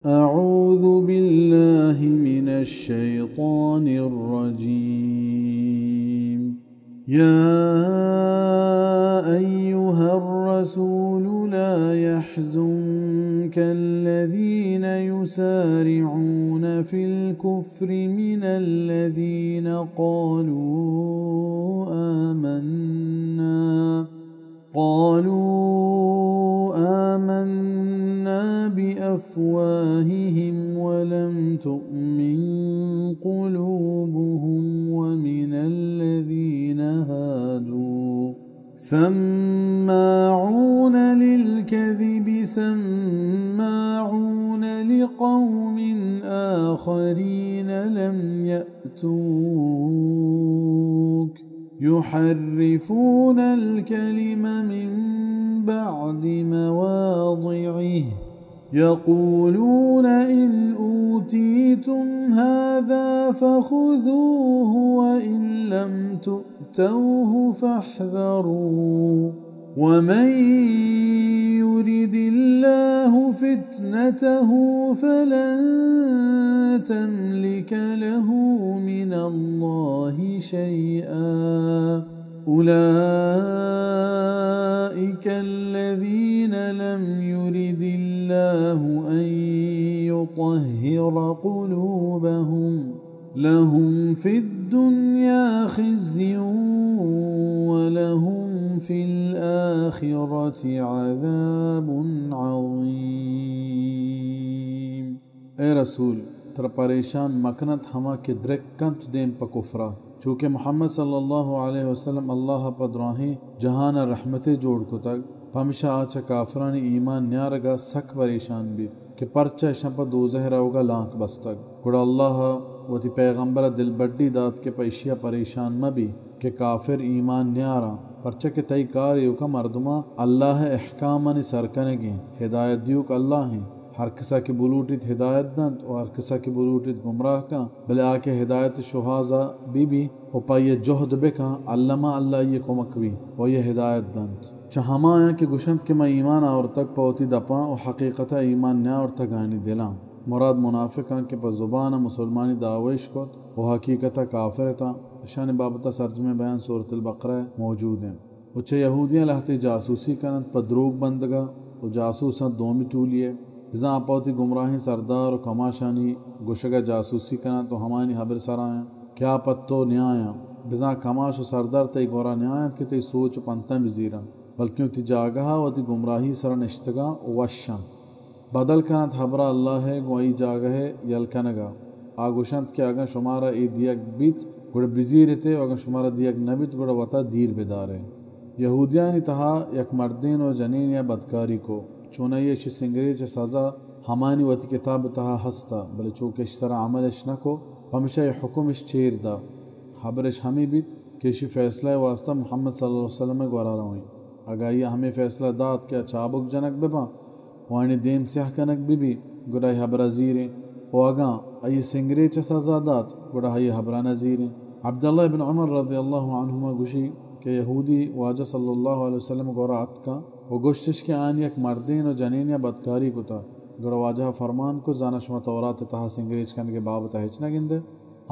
أعوذ بالله من الشيطان الرجيم. يا أيها الرسول لا يحزنك الذين يسارعون في الكفر من الذين قالوا آمنا، قالوا آمنا بأفواههم ولم تؤمن قلوبهم ومن الذين هادوا سماعون للكذب سماعون لقوم آخرين لم يأتوك يحرفون الكلم من بعد مواضعه يقولون إن أوتيتم هذا فخذوه وإن لم تؤتوه فاحذروا ومن يرد الله فتنته فلن تملك له من الله شيئا أولئك الذين لم يرد الله أن يطهر قلوبهم لهم في الدنيا خزي ولهم في الآخرة عذاب عظيم. اے رسول، ترا پریشان مکننت ہما کہ درک کنت دیم پہ کفرا، چوکہ محمد صلی اللہ علیہ وسلم اللہ پہ دراہیں جہان رحمتے جوڑ کتگ، پمشا آ چہ کافرانی ایمان نیارگا سک پریشان بیت کہ پرچا اشاں پہ دوزہ روگا لانک بستگ۔ گڑا اللہ وتی پیغمبرا دلبڈی دات کہ پہ اشیا پریشان مبی کہ کافر ایمان نیاراں، پرچا کہ تئی کار ایوکا مردماں اللہ احکامانی سر کنگیں، ہدایت دیوک اللہ ہیں۔ ہر کسا کہ بلوٹیت ہدایت دنت و ہر کسا کہ بلوٹیت گمراہ کن، بلے آ کہ ہدایت شوہازا بی بی و پہ آئی جہد بکن، الما اللہ آئی کمک بی و آئی ہدایت دنت۔ چہ ہمایاں کہ گوشنت کہ من ایمان آورتگ پہ وتی دپاں و حقیقتا ایمان نیاورتگ آیانی دلاں، مراد منافقاں کہ پہ زبان مسلمانی دعویش کت و حقیقتا کافر اتاں، اشانی بابتا سرجمیں بیان سورۃ البقرہ موجود انت۔ و چہ یہودیاں لہتے جاسوسی کننت پہ دروگ بندگا و جاسوساں دومی ٹولیے، بزاں آ پہ وتی گمراہیں سردار و کماشانی گوشگا جاسوسی کننت و ہمایانی ہبر سرا انت کہ آ پہ تو نیایاں، بزاں کماش و سردار تئی گورا نیاینت کہ تئی سوچ و پنتاں بزیراں، بلکیں وتی جاگہا وتی گمراہی سرا نشتگاں و وشاں۔ بدل کنت ہبرا اللہ ء گوں آئی جاگہ ء یل کنگ ء۔ آ گوشنت کہ اگاں شمارا اے دیگ بیت، گڑا بزیر ات ء، و اگاں شمارا دیگ نہ بیت، گڑا وتا دیر بدار ات۔ یہودیانی تہا یک مردین و جنینے ء بدکاری کو، چونائی ء اشی سنگریچ ء سزا ہمانی وتی کتاب ء تہا ہست ء، بلے چو کہ اش سرا عمل اش نہ کو، پمشا اے حکم اش چیر دا۔ ہبر اش ہمے بیت کہ اشی فیصلہ ء واسطہ محمد صلی اللہ علیہ وسلم ء گورا رویں۔ اگاں آئی ء ہمے فیصلہ دات کہ آ چابک جنگ بہ باں، و آیانی دیم سیاہ کنگ بہ بی، گڑا آئی ہبرا زیریں، و اگاں آئی سنگریچ ء سزا دات، گڑا آئی ہبرا نہ زیریں۔ عبداللہ بن عمر رضی اللہ عنہما گوشی کہ یہودی واجہ صلی اللہ علیہ وسلم گورا اتکاں و گوشتش کہ آیان یک مردین و جنینے ء بدکاری کتا، گڑا واجہ فرمان کو، زاناں شما تورات ء تہا سنگریچ کنگ ء بابت ء ہچ نہ گندے؟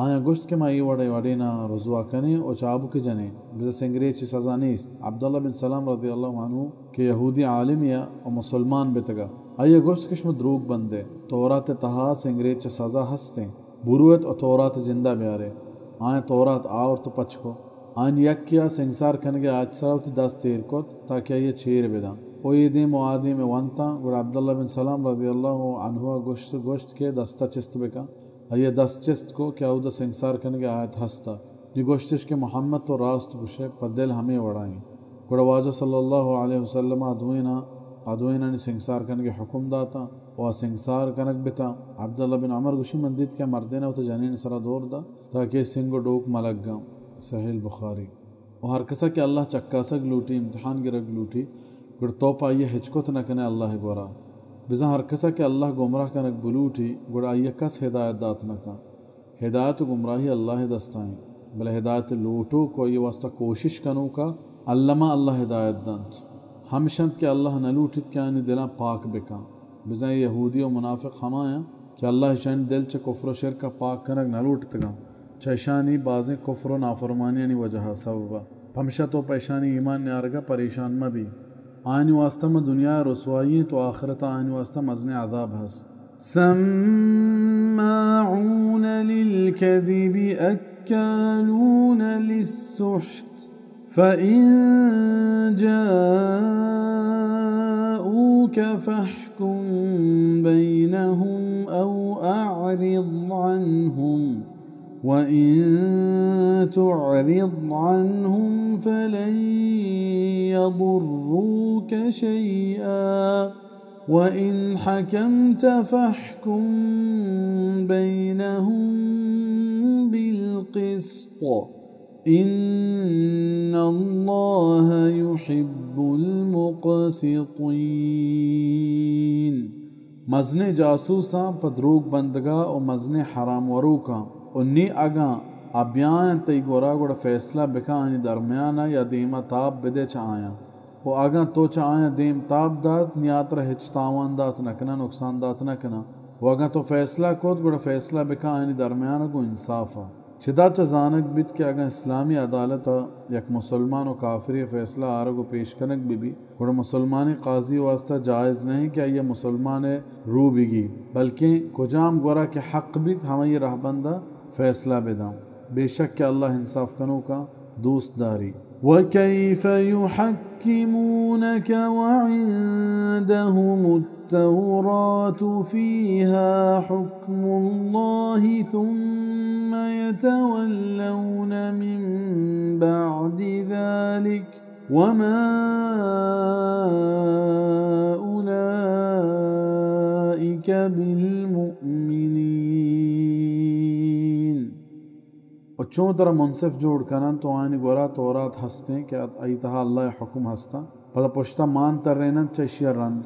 آیاں گوشت کہ ما اے وڑ ء وڑیناں رزوا کنیں و چابک جنیں، بزاں سنگریچ ء سزا نیست۔ عبداللہ بن سلام رضی اللہ عنہ کہ یہودی عالمے ء و مسلمان بتگ ء، آئی ء گوشت کہ شما دروگ بندے، تورات ء تہا سنگریچ ء سزا ہستیں، برویت و تورات ء جندا بیارے۔ آیاں تورات آورت و پچ کو۔ آیانی یکے ء سنگسار کنگ ء آیت سرا وتی دست ایر کت تاکہ آئی ء چیر بداں و اے دیم و آ دیم ء ونتاں، گڑا عبداللہ بن سلام رضی اللہ عنہ ء گوشت، گوشت کہ دست ء چست بکن۔ آئی ء دست چست کو کہ اودا سنگسار کنگ ء آیت ہست ء۔ نی گوشتش کہ محمد تو راست گوشئے، پہ دل ہمے وڑا ایں۔ گڑا واجہ صلی اللہ علیہ وسلم ء آ دوئیناں، آ دوئینانی سنگسار کنگ ء حکم داتاں و آ سنگسار کنگ بتاں۔ عبداللہ بن عمر گوشی، من دیت کہ آ مردین ء وت جنین ء سرا دور دات تاکہ سنگ و ڈوک مہ لگاں۔ صحیح البخاری۔ و ہر کسا کہ اللہ چکاسگ لوٹی، امتحان گرگ لوٹی، گڑا تو پہ آئی ء ہچ کت نہ کن ئے اللہ ء گورا۔ بزاں ہر کسا کہ اللہ گمراہ کنگ بلوٹی، گڑا آئی ء کس ہدایت دات نہ کن۔ ہدایت و گمراہی اللہ ء دستا انت، بلے ہدایت لوٹوک و آئی ء واسطہ کوشش کنوکا الما اللہ ہدایت دنت۔ ہمش انت کہ اللہ نہ لوٹیت کہ آیانی دلاں پاک بکن۔ بزاں اے یہودی و منافق ہما اَں کہ اللہ اشانی دل چہ کفر و شرک ءَ پاک کنگ نہ لوٹتگاں، چہ اشانی بازیں کفر و نافرمانیانی وجہ ءَ سبب ءَ۔ پمشا تو پہ اشانی ایمان نیارگ ءَ پریشان مہ بی۔ آیانی واسطہ ماں دنیا ءَ رسوائی اِنت و آخرت ءَ آیانی واسطہ مزنیں عذاب ہست۔ سماعون للكذب أكالون للسحت فإن جاءوك فاحكم بينهم أو أعرض عنهم وإن تعرض عنهم فلن يضروك شيئا وإن حكمت فاحكم بينهم بالقسط إن الله يحب المقسطين۔ مزنیں جاسوساں پہ دروگ بندگا و مزنیں حرام وروکاں، و نی اگاں آ بیاینت تئی گورا گڑا فیصلہ بکن آیانی درمیانا یا دیما تاب بدے چہ آیاں۔ و اگاں تو چہ آیاں دیم تاب دات، نی آ ترا ہچ تاوان دات نہ کناں، نقصان دات نہ کناں۔ و اگاں تو فیصلہ کت، گڑا فیصلہ بکن آیانی درمیانا گوں انصافا۔ چدا چہ زانگ بیت کہ اگاں اسلامی عدالت ء یک مسلمان و کافرے ء فیصلہ آرگ و پیش کنگ بہ بیت، گڑا مسلمانیں قاضی ء واستہ جائز نہ انت کہ آئی ء مسلمان ء رو بگی، بلکیں کجام گورا کہ حق بیت، ہمائی ء رہبند ء فیصلہ بداں۔ بے شک کہ اللہ انصاف کنوکاں دوست داری۔ وكيف يحكمونك وعندهم التوراة فيها حكم الله ثم يتولون من بعد ذلك وما أولئك بالمؤمنين۔ و چون ترا منصف جوڑ کننت و آیانی گورا تورات ہستیں کہ آئی تہا اللہ ء حکم ہستاں، پدا پشتا مان تریننت چہ اشی ء رند۔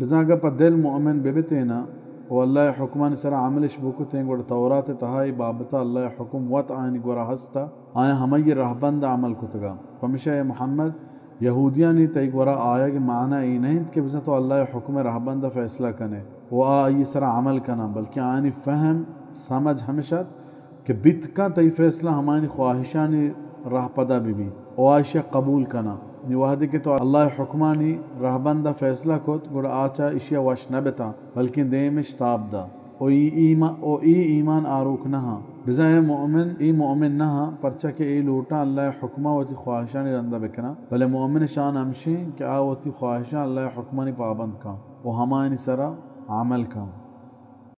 بزاں اگاں پہ دل مؤمن بہ بتیناں و اللہ ء حکمانی سرا عملش بکتیں، گڑا تورات ء تہا اے بابت ء اللہ ء حکم وت آیانی گورا ہست ء آیاں ہمائی ء رہبند ء عمل کتگا۔ پمیشا اے محمد، یہودیانی تئی گورا آیگ ء معنی اے نہ انت کہ بزاں تو اللہ ء حکم ء رہبند ء فیصلہ کن ئے و آ آئی ء سرا عمل کناں، بلکیں آیانی فہم سمجھ ہمش ات کہ بیت کنت تئی فیصلہ ہمایانی خواہشانی رہپدا بہ بیت و آ ایشی ء قبول کناں۔ نی وہدے کہ تو اللہ ء حکمانی رہبند ء فیصلہ کت، گڑا آ چہ ایشی ء وش نہ بتاں، بلکیں دیمش تاب دات۔ و اے ایما-، و اے ایمان آروک نہ انت۔ بزاں اے مؤمن، اے مؤمن نہ انت، پرچا کہ اے لوٹاں اللہ ء حکماں وتی خواہشانی رندا بکناں، بلے مؤمن شان ہمشیں کہ آ وتی خواہشاں اللہ ء حکمانی پابند کن و ہمایانی سرا عمل کن۔